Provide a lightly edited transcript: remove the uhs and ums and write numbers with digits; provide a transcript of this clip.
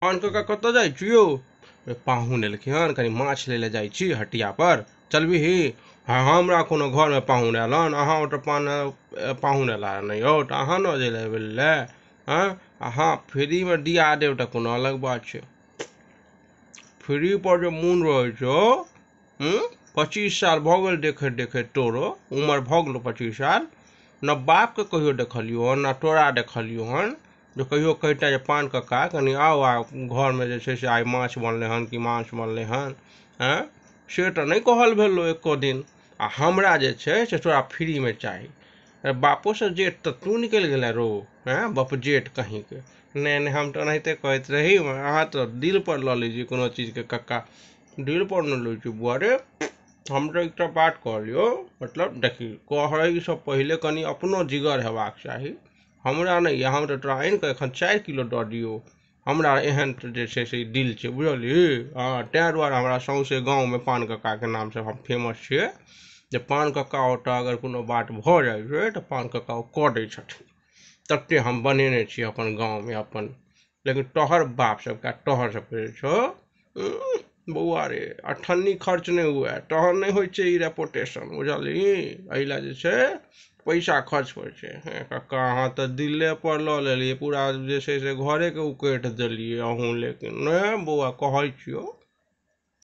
पान कका कतऽ जाइ छी यौ? पाहुन एलखिन हन, कनि माछ लै लए जाइ छी हटिया पर, चलबिही? हँ, हमरा कोनो घरमे पाहुन आयल हन, अहाँ ओतऽ पाहुन एला नहि यौ तऽ अहाँ ने जेबै लए। हँ, अहाँ फ्रीमे दिया देब तऽ कोनो अलग बात छै। फ्री पर जे मोन रहै छौ। 25 साल भऽ गेल देखैत देखैत, तोरो उमर भऽ गेलौ 25 साल, न बापके कहियो देखलियौ हन, न तोरा देखलियौ हन जे कहियो कहिता जे पान कक्का कनि आउ, आ घरमे जे छै से आइ माछ बनलै हन कि मांस बनलै हन। आँय, से तऽ नहि कहल भेलौ एको दिन, आ हमरा जे छै से तोरा फ्रीमे चाही। बापोसँ जेठ तऽ तू निकलि गेले रौ। हँ, बप जेठ कहींके। नहि नहि, हम तऽ ओनाहिते कहैत रही, अहाँ तऽ दिलपर लऽ लै छी कोनो चीजके। कक्का, दिलपर नहि लै छी बुआ रे, हम तऽ एकटा बात कहलियौ। मतलब देखी, कहैसँ पहिले कनि अपनो जिगर हेबाक चाही। हमरा नहि यऽ, हम तऽ तोरा आनि कऽ एखन 4 किलो दऽ दियौ, हमरा एहन जे छै से दिल छै, बुझलिही? हँ, ताहि दुआरे हमरा सौँसे गाँवमे पान कक्काके नामसँ हम फेमस छियै जे पान कक्का ओतऽ अगर कोनो बात भऽ जाइ छै तऽ पान कक्का ओ कऽ दै छथिन। तते हम बनेने छियै अपन गाँवमे अपन। लेकिन तोहर बाप सबके, तोहर सबके जे छौ बौआ रे, अठन्नी खर्च नहि हुए तहन नहि होइ छै ई रेपुटेशन, बुझलही? एहि लए जे छै पैसा खर्च होइ छै। हे कक्का, अहाँ तऽ दिले पर लऽ लेलियै पूरा, जे छै से घरेके उकटि देलियै अहूँ। लेकिन नहि बौआ, कहै छियौ।